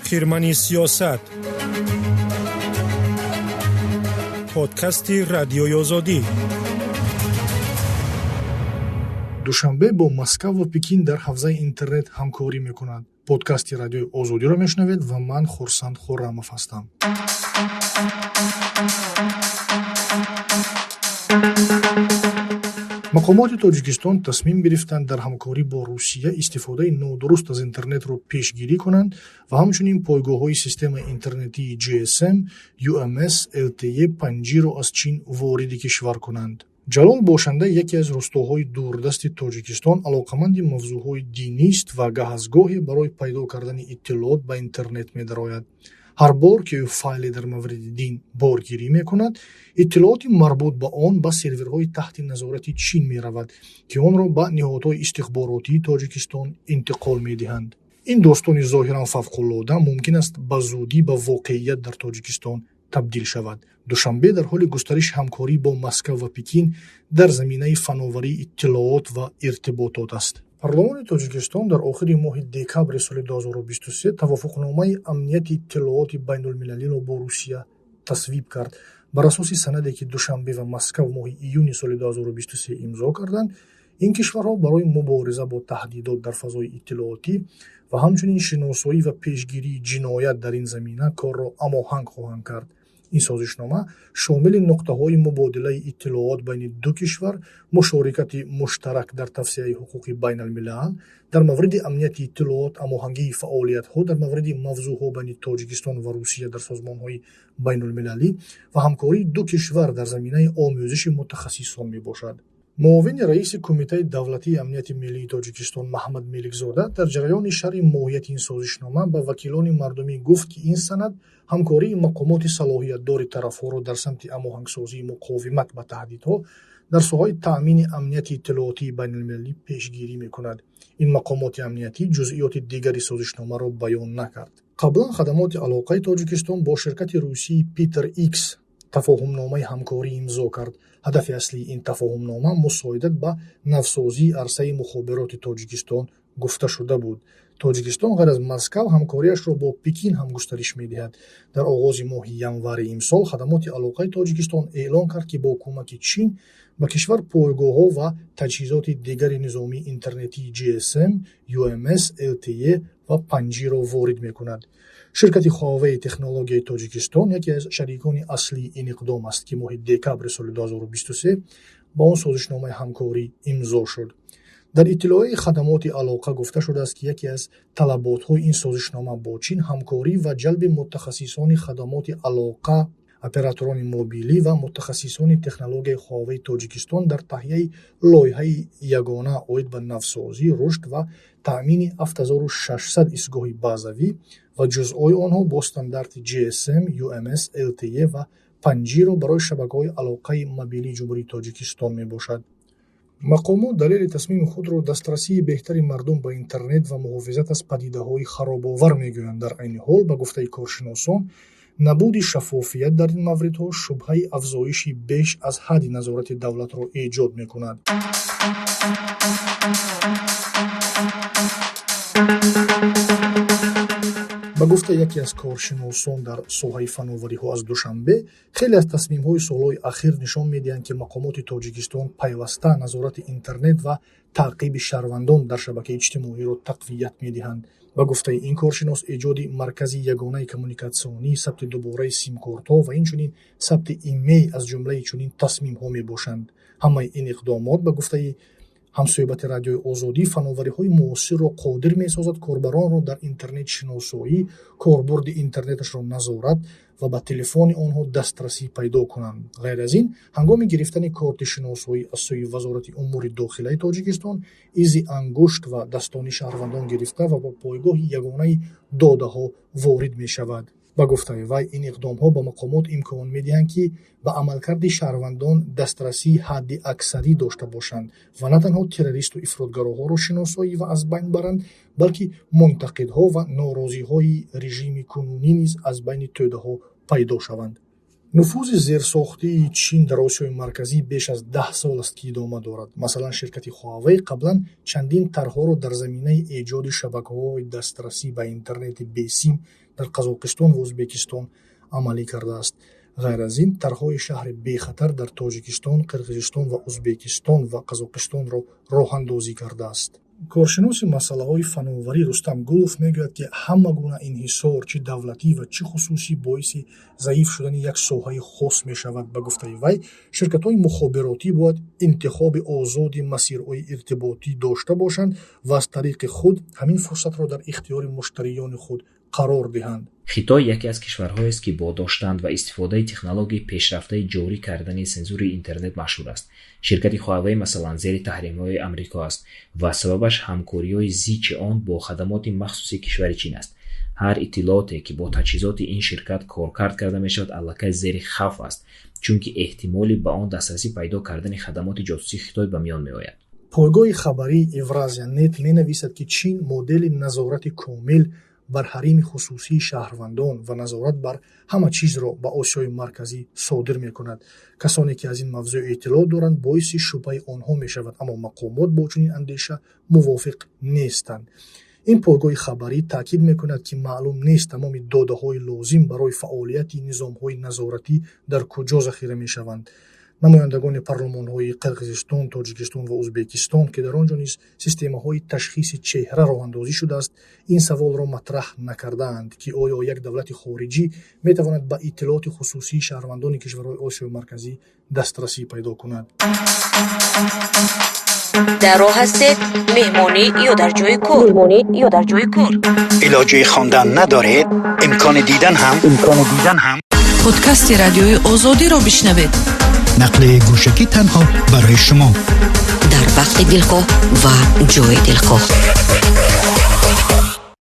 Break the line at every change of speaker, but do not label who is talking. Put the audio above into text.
Хирмани сиёсат, подкасти Радиои Озодӣ.
Душанбе бо Москав ва Пекин дар ҳавзаи интернет ҳамкорӣ мекунад. Подкасти Радиои Озодиро мешунавед ва ман Хурсанд Хуррамов ҳастам. Мақомоти Тоҷикистон тасмим гирифтанд дар ҳамкорӣ бо Русия истифодаи нодуруст аз интернетро пешгирӣ кунанд ва ҳамчунин пойгоҳҳои системаи интернетии GSM, UMS, LTE, 5G-ро аз Чин вориди кишвар кунанд. Ҷалол бошанда яке аз рустоҳои дурдасти Тоҷикистон алоқаманди мавзӯъҳои динист ва гаҳ аз гоҳе барои пайдо кардани иттилоот ба интернет медарояд. Ҳар бор ки ӯ файле дар мавриди дин боргирӣ мекунад, иттилооти марбут ба он ба серверҳои таҳти назорати Чин меравад, ки онро ба ниҳодҳои истихборотии Тоҷикистон интиқол медиҳанд. Ин достони зоҳиран фавқулода мумкин аст ба зудӣ ба воқеият дар Тоҷикистон табдил шавад. Душанбе дар ҳоли густариши ҳамкорӣ бо Москав ва Пекин дар заминаи фановарии иттилоот ва иртиботот аст. Парлумони Тоҷикистон дар охири моҳи декабри соли 2023 тавофуқномаи амнияти иттилооти байнулмилалиро бо Русия тасвиб кард. Бар асоси санаде, ки Душанбе ва Москав моҳи июни соли 2023 имзо карданд, ин кишварҳо барои мубориза бо таҳдидот дар фазои иттилоотӣ ва ҳамчунин шиносоӣ ва пешгирии ҷиноят дар ин замина корро ҳамоҳанг хоҳанд кард. Ин созишнома шомили нуқтаҳои мубодилаи иттилоот байни ду кишвар, мушорикати муштарак дар тавсеаи ҳуқуқи байналмилал дар мавриди амнияти иттилоот, ҳамоҳангии фаъолиятҳо дар мавриди мавзӯъҳо байни Тоҷикистон ва Русия дар созмонҳои байнулмилалӣ ва ҳамкории ду кишвар дар заминаи омӯзиши мутахассисон мебошад. Муовини раиси Кумитаи давлатии амнияти миллии Тоҷикистон Маҳмад Меликзода дар ҷараёни шарҳи моҳияти ин созишнома ба вакилони мардумӣ гуфт, ки ин санад ҳамкории мақомоти салоҳиятдори тарафҳоро дар самти ҳамоҳангсозии муқовимат ба таҳдидҳо дар соҳаи таъмини амнияти иттилоотии байналмилалӣ пешгирӣ мекунад. Ин мақомоти амниятӣ ҷузъиёти дигари созишномаро баён накард. Қаблан хадамоти алоқаи Тоҷикистон бо ширкати русии Питер Икс тафоҳумномаи ҳамкорӣ имзо кард. Ҳадафи аслии ин тафоҳумнома мусоидат ба навсозии арсаи мухобироти Тоҷикистон гуфта шуда буд. Тоҷикистон ғайр аз Москав ҳамкориашро бо Пекин ҳам густариш медиҳад. Дар оғози моҳи январи имсол хадамоти алоқаи Тоҷикистон эълон кард, ки бо кӯмаки Чин ба кишвар пойгоҳҳо ва таҷҳизоти дигари низомии интернетии GSM, UMS, LTE ва 5G-ро ворид мекунад. Ширкати Huawei технологияи Тоҷикистон яке аз шарикони аслии ин иқдом аст, ки моҳи декабри соли 2023 ба он созишномаи ҳамкорӣ имзо шуд. Дар иттилои хадамоти алоқа гуфта шудааст, ки яке аз талаботҳои ин созишнома бо Чин ҳамкорӣ ва ҷалби мутахассисони хадамоти алоқа, операторони мобилӣ ва мутахассисони технологияи Huawei Тоҷикистон дар таҳияи лоиҳаи ягона оид ба навсозӣ, рушд ва таъмини 7600 истгоҳи базавӣ ва ҷузъҳои онҳо бо стандарти GSM, UMS, LTE ва 5G-ро барои шабакаҳои алоқаи мобилии Ҷумҳурии Тоҷикистон мебошад. Мақомот далели тасмими худро дастрасии беҳтари мардум ба интернет ва муҳофизат аз падидаҳои харобовар мегӯянд. Дар айни ҳол, ба гуфтаи коршиносон, набуди шаффофият дар ин мавридҳо шубҳаи афзоиши беш аз ҳадди назорати давлатро эҷод мекунад. Ба гуфтаи яке аз коршиносон дар соҳаи фановариҳо аз Душанбе, хеле аз тасмимҳои солҳои ахир нишон медиҳанд, ки мақомоти Тоҷикистон пайваста назорати интернет ва таъқиби шаҳрвандон дар шабакаи иҷтимоиро тақвият медиҳанд. Ба гуфтаи ин коршинос, эҷоди маркази ягонаи коммуникатсионӣ, сабти дубораи симкортҳо ва инчунин сабти имейл аз ҷумлаи чунин тасмимҳо мебошанд. Ҳамаи ин иқдомот, ба гуфтаи ҳамсӯҳбати Радиои Озодӣ, фановариҳои муосирро қодир месозад корбаронро дар интернет шиносоӣ, корбурди интернеташро назорат ва ба телефони онҳо дастрасӣ пайдо кунанд. Ғайр аз ин, ҳангоми гирифтани корти шиносоӣ аз сӯи Вазорати умури дохилаи Тоҷикистон изи ангушт ва дастони шаҳрвандон гирифта ва ба пойгоҳи ягонаи додаҳо ворид мешавад. Ба гуфтаи вай, ин иқдомҳо ба мақомот имкон медиҳанд, ки ба амалкарди шаҳрвандон дастрасии ҳадди аксарӣ дошта бошанд ва на танҳо террористу ифротгароҳоро шиносоӣ ва аз байн баранд, балки мунтақидҳо ва норозиҳои режими кунунӣ низ аз байни тӯдаҳо пайдо шаванд. Нуфузи зерсохтии Чин дар Осиёи Марказӣ беш аз 10 сол аст, ки идома дорад. Масалан, ширкати Хуавей қаблан чандин тарҳҳоро дар заминаи эҷоди шабакаҳои дастрасӣ ба интернети бесим дар Қазоқистон ва Ӯзбекистон амалӣ кардааст. Ғайр аз ин, тарҳҳои шаҳри бехатар дар Тоҷикистон, Қирғизистон ва Ӯзбекистон ва Қазоқистонро роҳандозӣ кардааст. Коршиноси масъалаҳои фановарӣ Рустам Гулов мегӯяд, ки ҳама гуна инҳисор, чӣ давлатӣ ва чӣ хусусӣ, боиси заиф шудани як соҳаи хос мешавад. Ба гуфтаи вай, ширкатҳои мухобиротӣ бояд интихоби озоди масирҳои иртиботӣ дошта бошанд ва аз тариқи худ ҳамин фурсатро дар ихтиёри муштариёни худ қарор диҳанд.
Хитой яке аз кишварҳоест, ки бо доштан ва истифодаи технологияи пешрафтаи ҷорӣ кардани сензури интернет машҳур аст. Ширкати Хуавей, масалан, зери таҳримҳои Амрико аст ва сабабаш ҳамкориҳои зичи он бо хадамоти махсуси кишвари Чин аст. Ҳар иттилооте, ки бо таҷҳизоти ин ширкат коркард карда мешавад, аллакай зери хавф аст, чунки эҳтимоли ба он дастрасӣ пайдо кардани хадамоти ҷосусии Хитой ба миён меояд.
Пойгоҳи хабарии Евразия нет менависад, ки Чин модели назорати комил бар ҳарими хусусии шаҳрвандон ва назорат бар ҳама чизро ба Осиёи Марказӣ содир мекунад. Касоне, ки аз ин мавзӯъ иттилоъ доранд, боиси шубҳаи онҳо мешавад, аммо мақомот бо чунин андеша мувофиқ нестанд. Ин пойгоҳи хабарӣ таъкид мекунад, ки маълум нест тамоми додаҳои лозим барои фаъолияти низомҳои назоратӣ дар куҷо захира мешаванд. Намояндагони парлумонҳои Қирғизистон, Тоҷикистон ва Ӯзбекистон, ки дар он ҷо низ системаҳои ташхиси чеҳра роҳандозӣ шудааст, ин саволро матраҳ накардаанд, ки оё як давлати хориҷӣ метавонад ба иттилооти хусусии шаҳрвандони кишварҳои Осиёи Марказӣ дастрасӣ пайдо кунад.
Дар роҳ ҳастед, меҳмонӣ ё дар ҷои кор, меҳмонӣ ё дар ҷои кор,
илоҷи хондан надоред, имкони дидан ҳам, имкони дидан ҳам.
Подкасти Радиои Озодиро бишнавед.
Нақли гӯшакӣ танҳо барои шумо.
Дар вақти дилхоҳ ва ҷои дилхоҳ.